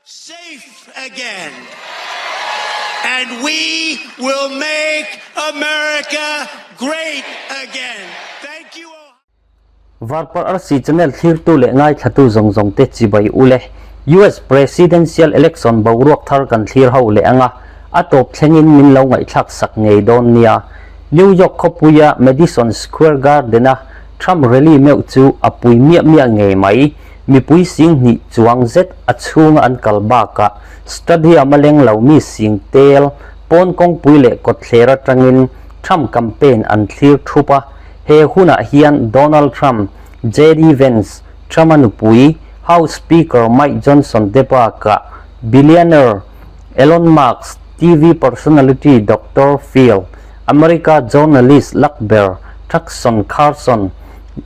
Safe again and we will make America great again. Thank you all. Varparh Arsi channel thlirtu leh ngaithlatu zawng zawng te chibai ule. US Presidential Election boruak thar kan thlir ho leh anga a tawp thlengin min lo ngaihthlak sak ngei dawn nia. New York khawpuia Madison Square Garden-a Trump rally meuh chu a pui miah miah ngei mai. Mipui sing hnih chuang zet a chhunga an kal bakah stadium a leng lo mi sing tel pawn kawngpui leh kawtthler atangin Trump campaign an thlir thup a. He hunah hian Donald Trump, JD Vance, Trump-a nupui, House Speaker Mike Johnson te bakah billionaire Elon Musk, TV personality Doctor Phil, America journalist lakber Tuckson Carson,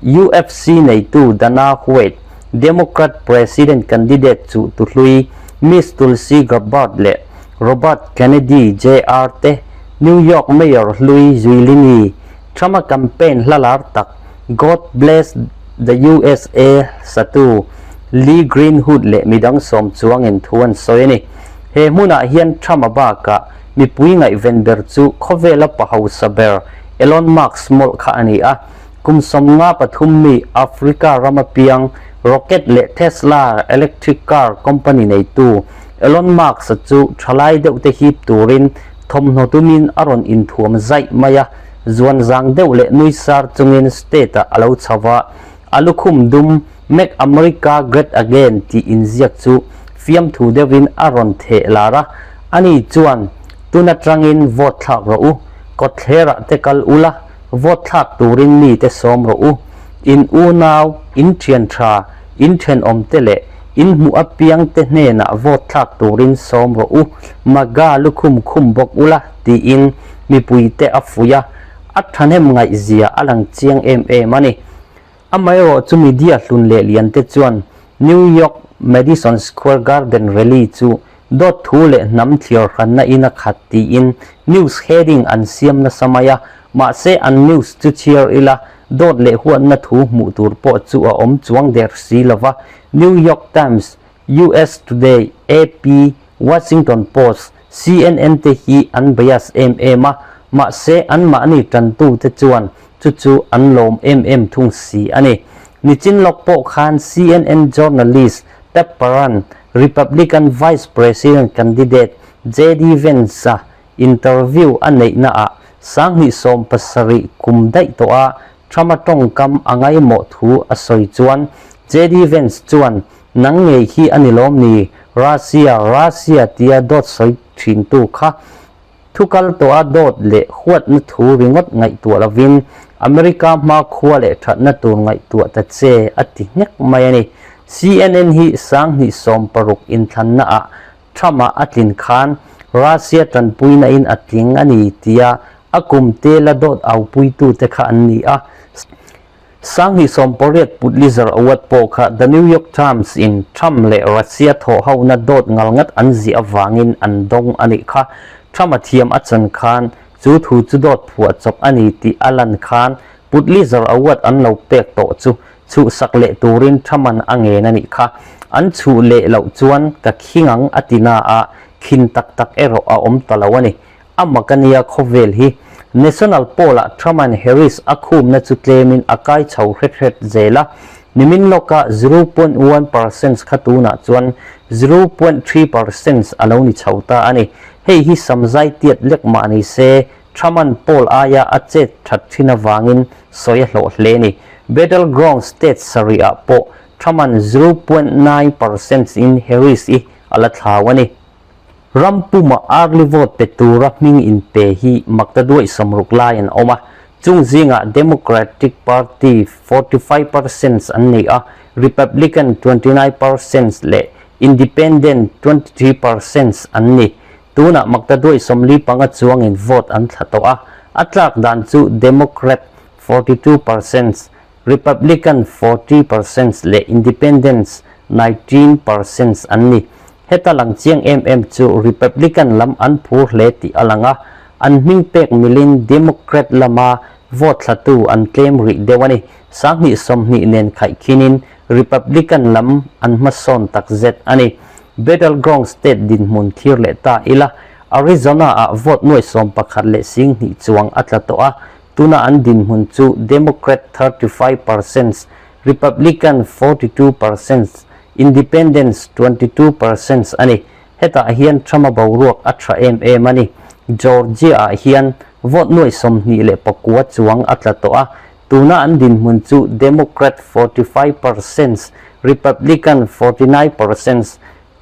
UFC neitu Dana White, Democrat President candidate chu Tuhlui, Miss Tulsi Gabbard leh Robert Kennedy JR te, New York Mayor hlui Zuilini, Trump-a campaign hla lar tak God Bless the USA satu Lee Greenwood leh midang sawm chuangin thu an sawi a ni. He hmunah hian Trump-a bakah mipui ngaihven ber chu khawvela pa hausa ber Elon Musk mawlh kha a ni a. Kum 53 mi Africa rama piang rocket leh Tesla electric car company neitu Elon Musk-a chu thalai deuhte hip turin thawmhnaw tumin a rawn inthuam zaih mai a, zuan zang deuh leh nui sar chungin state-ah a lo chho va, a lukhum dum Make America Great Again tih inziak chu fiamthu deuhin a rawn theh lar a, ani chuan tun atangin vote thlak rawh u, kawtthlerah te kal ula, vote thlak turin mite sawm rawh u, in unau, in thian tha, in thenawmte leh in hmuh apiangte hnenah vote thlak turin sawm rawh u, MAGA lukhum khum bawk ula tiin mipuite a fuih a, a thahnem ngaihzia a lang chiang em em a ni. Amaherawh chu media hlun leh liante chuan New York Madison Square Garden rally chu dawt thu leh hnam thliar hranna in a khat tiin news heading an siam nasa mai a, mahse an news chu chhiar ila dawt leh huatna thu hmuh tur pawh chu a awm chuang der si lova, New York Times, US Today, AP, Washington Post, CNN te hi an bias em em a, mahse anmahni tantute chuan chu chu an lawm em em thung si a ni. Nichin lawk pawh khan CNN journalist Pepper-a'n Republican Vice President candidate JD Vance-a interview a neihnaah 2017 kum daih tawha Trump-a tawngkam a ngaimawh thu a sawi chuan JD Vance chuan Nang ngei hi a ni lawm ni? Russia, Russia tia dawt sawi thintu kha Thu kal tawha dawt leh huatna thu ringawt ngaihtuah lovin America hmakhua leh thatna tur ngaihtuah ta che a ti nghek mai a ni. CNN hi 2016 inthlannaah Trump-a a tlin khan Russia tanpuina in a tling a ni tia a kum te la dawt aupuitute kha an ni a. 2018 Pulitzer Award pawh kha The New York Times in Trump leh Russia thawhhona dawt ngalngat an ziah avangin an dawng a nih kha. Trump a thiam a chan khan chu thu chu dawt phuah chawp a ni tih a lan khan Pulitzer Award an lo pek tawh chu chhuhsak leh turin Trump-a'n a ngen a nih kha. An chhuh leh loh chuan ka khing ang a ti na a, khin tak tak erawh a awm ta lo a ni. A mak a nia khawvel hi. National poll-ah Trump and Harris a khumna chu tlemin a kai chho hret hret zel a, nimin lawka 0.1% kha tunah chuan 0.3% a lo ni chho ta a ni. Hei hi samzai tiat lek mah ni se, Trump-a'n poll aia a chet that thin avangin sawi a hlawh hle a ni. Battleground state sarihah pawh Trump-a'n 0.9% in Harris i a la thlau a ni. Ram puma early vote pe tura hming inpe hi makta duaih 60 lai an awm a, chung zingah Democratic Party 45% an nei a, Republican 29% leh Independent 23% an ni. Tunah makta duaih 45 chuangin vote an thla tawh a, a tlak dan chu Democrat 42%, Republican 40% leh Independents 19% an ni. Heta lang chiang em em chu Republican lam an phur hle tih a lang a, an hming pek milin Democrat lama vote thlatu an tlem rih deuh a ni. 2020 nen khaih khinin Republican lam an hmasawn takzet a ni. Battleground state dinhmun thlir leh ta ila, Arizona-ah vote nuai 11 leh 2000 chuang a tla tawh a, tuna an dinhmun chu Democrat 35 percent, Republican 42 percent, Independents 22 percent a ni. Hetah hian Trump-a boruak a tha em em a ni. Georgia-ah hian vote nuai 29 chuang a tla tawh a, tuna an dinhmun chu Democrat 45 percent, Republican 49 percent,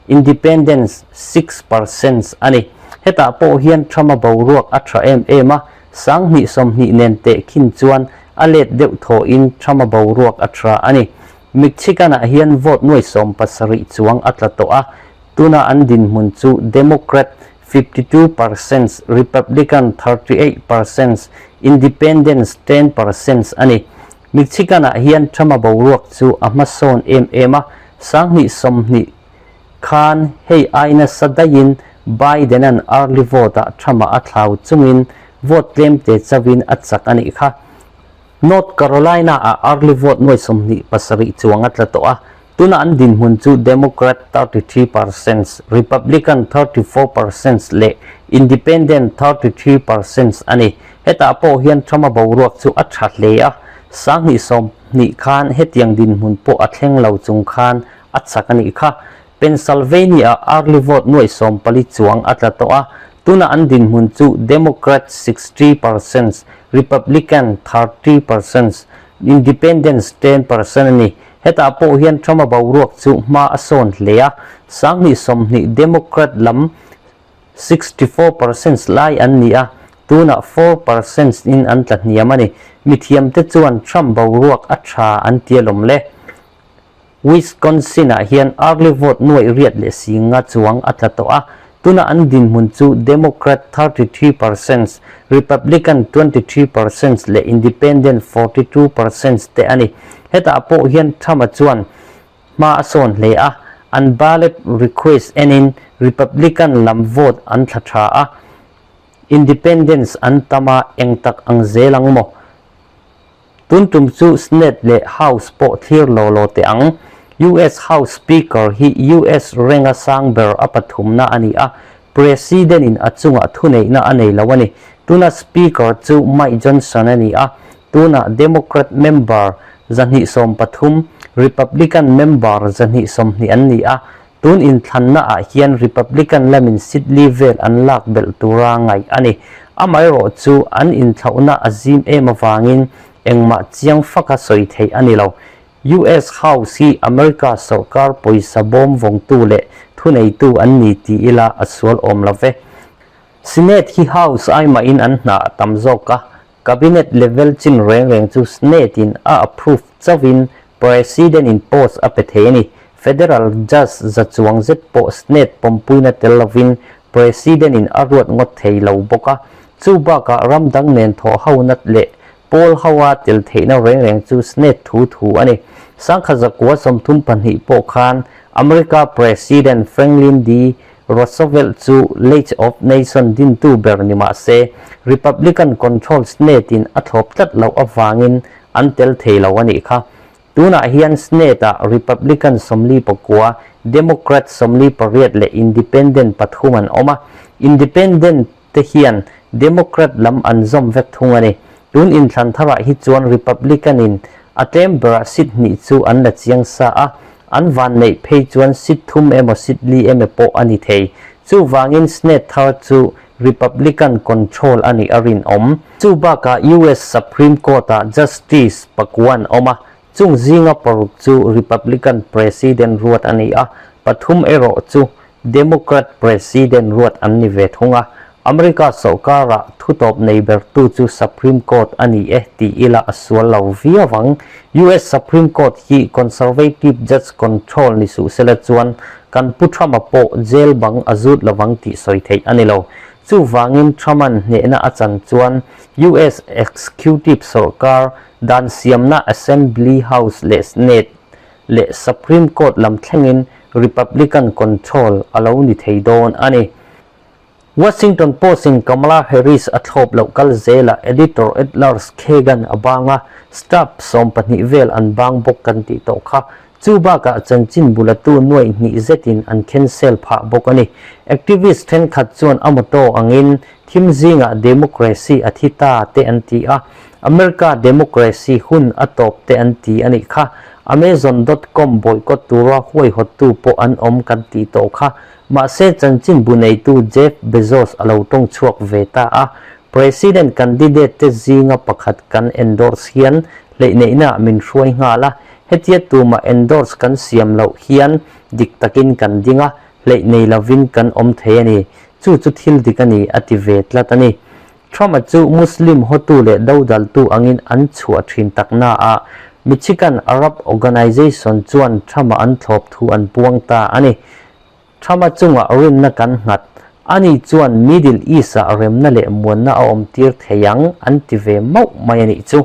Independents 6 percent a ni. Hetah pawh hian Trump-a boruak a tha em em a, 2020 nen tehkhin chuan a let deuh thawhin Trump-a boruak a tha a ni. Michigan-ah hian vote nuai 70 chuang a tla tawh a, tuna an dinhmun chu Democrat 52 percent, Republican 38 percent, Independents 10 percent a ni. Michigan-ah hian Trump-a boruak chu a hmasawn em em a, 2020 khan hei ai nasa daihin Biden-a'n early vote-ah Trump-a a thlau chungin vote tlemte chauhin a chak a nih kha. North Carolina-ah early vote nuai 27 chuang a tla tawh a, tuna an dinhmun chu Democrat 33 percent, Republican 34 percent leh Independent 33 percent a ni. Hetah pawh hian Trump-a boruak chu a tha hle a, 2020 khan hetiang dinhmun pawh a thleng lo chung khan a chak a nih kha. Pennsylvania-ah early vote nuai 40 chuang a tla tawh a, tuna an dinhmun chu Democrat 60 percent, Republican 30 percent, Independents 10 percent a ni. Hetah pawh hian Trump-a boruak chu hma a sawn hle a, 2020 Democrat lam 64 percent lai an ni a, tunah 4 percent in an tla hniam a ni. Mithiamte chuan Trump boruak a tha an ti alawm le. Wisconsin-ah hian early vote nuai riat leh 50 chuang a tla tawh a, tuna an dinhmun chu Democrat 33 percent, Republican 23 percent leh Independent 42 percent te a ni. Hetah pawh hian Trump-a chuan hma a sawn hle a, an ballot request enin Republican lam vote an thla tha a, Independents an tam a, eng tak ang zel ang maw? Tun tum chu Senate leh House pawh thlir law law teh ang. US House Speaker hi US renga sang ber a pathumna a ni a, President-in a chungah thuneihna a nei lo a ni. Tuna Speaker chu Mike Johnson a ni a, tunah Democrat member 230, Republican member 120 an ni a. Tun inthlanna ah hian Republican lamin seat li vel an lak belh tura ngaih a ni. Amaherawh chu an inthlauhna a zim em avangin engmah chiang faka sawi theih a ni lo. US House hi America sorkar pawisa bawm vawngtu leh thuneitu an ni ti ila a sual awm lo ve. Senate hi House ai mahin an hna a tam zawk a, Cabinet level chin reng reng chu Senate in a approve chauhin President in post a pe thei a ni. Federal Judge za chuang zet pawh Senate pawmpuina tel lovin President in a ruat ngawt thei lo bawk a. Chu bakah ram dang nen thawh ho nat leh pawl ho a tel theihna reng reng chu Senate thu thu a ni. 1932 pawh khan America President Franklin D. Roosevelt chu League of Nations dintu ber ni mah se, Republican control Senate-in a thlawp tlat loh avangin an tel thei lo a nih kha. Tunah hian Senate-ah Republican 49, Democrat 48 leh Independent pathum an awm a. Independent te hian Democrat lam an zawm vek thung a ni. Tun inthlan tharah hi chuan Republican-in a tlem berah seat hnih chu an la chiang sa a, an van neih phei chuan seat thum emaw seat li emaw pawh a ni thei. Chuvangin Senate thar chu Republican control a nih a rinawm. Chu bakah US Supreme Court-ah Justice pakua an awm a, chung zinga paruk chu Republican President ruat a ni a, pathum erawh chu Democrat President ruat an ni ve thung a. America sorkarah thutawp nei bertu chu Supreme Court a ni e tih ila a sual lo viau ang. US Supreme Court hi Conservative judge control ni suh sela chuan kan Pu Trump-a pawh jail bang a zut lovang tih sawi theih a ni lo. Chuvangin Trump-a'n hnehna a chan chuan US Executive sorkar dan siamna Assembly House leh Senate leh Supreme Court lam thlengin Republican control a lo ni thei dawn a ni. Washington Post-in Kamala Harris a thlawp loh kal zelah editor at large Kagan a bang a, staff 12 vel an bang bawk kan tih tawh kha. Chu bakah chanchin bulatu nuaih hnih zetin an cancel phah bawk a ni. Activist thenkhat chuan a motto angin thim zingah democracy a thi ta te an ti a, America democracy hun a tawp te an ti a nih kha. Amazon dot com boycott tura huaihawttu pawh an awm kan tih tawh kha. Mahse chanchin bu neitu Jeff Bezos a lo tawng chhuak ve ta a, President candidate te zinga pakhat kan endorse hian hleihneihnaah min hruai nghal a, Hetia tumah endorse kan siam loh hian dik takin kan ding a, hleih nei lovin kan awm thei a ni. Chu chu thil dik a ni, a ti ve tlat a ni. Trump-a chu Muslim hotu leh dodaltu angin an chhuah thin tak naah Michigan Arab Organization chuan Trump-a an thlawp thu an puang ta a ni. Trump-a chungah rinna kan nghat. Ani chuan Middle East-ah remna leh muanna a awmtir thei ang an ti ve mauh mai a nih chu.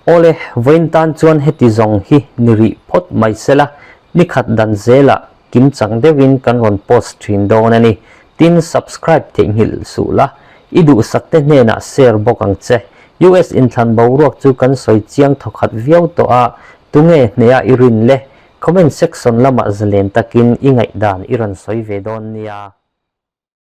Awle, vawiin tan chuan heti zawng hi ni rih phawt mai sela, ni khat dan zelah kim chang deuhin kan rawn post thin dawn a ni. Tin, subscribe theihnghilh suh la, i duhsak te hnenah share bawk ang che. US inthlan boruak chu kan sawi chiang thawkhat viau tawh a, tunge hneha i rin le? Comment section lamah zalen takin i ngaihdan i rawn sawi ve dawn nia.